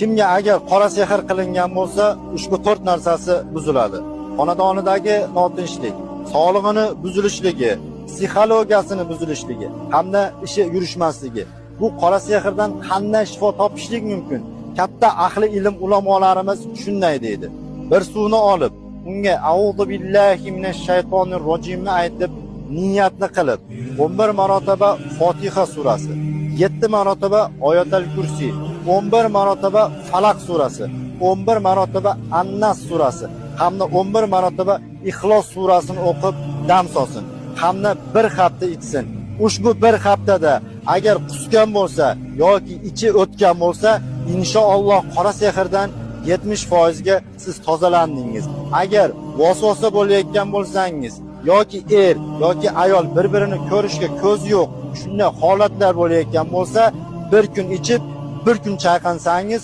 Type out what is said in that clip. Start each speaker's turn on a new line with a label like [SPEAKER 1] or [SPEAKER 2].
[SPEAKER 1] Kimga agar qora sehr qilingan bo'lsa, ushbu to'rt narsasi buziladi. Xonadonidagi notinchlik, sog'lig'ini buzilishligi, psixologiyasini buzilishligi hamda ishi yurishmasligi. Bu qora sehrdan qanday shifo topishlik mumkin? Katta ahli ilm ulamolarimiz shunday deydi. Bir suvni olib, unga auzu billahi minash shaytonir rojimni aytib, niyatni qilib, 11 marotaba Fotiha surasi, 7 marotaba Oyatal Kursi, 11 marotaba Falaq surasi, 11 marotaba Annas surasi hamda 11 marotaba Ixlos surasini o'qib dam solsin hamda bir hafta ichsin. Ushbu bir haftada agar qusgan bo'lsa yoki ichi o'tgan bo'lsa, inshaalloh qora sehrdan 70% ga siz tozalandingiz. Agar vasvasa bo'layotgan bo'lsangiz yoki er yoki ayol bir-birini ko'rishga ko'z yo'q, shunday holatlar bo'layotgan bo'lsa, bir kun ichib, bir kun chayqansangiz.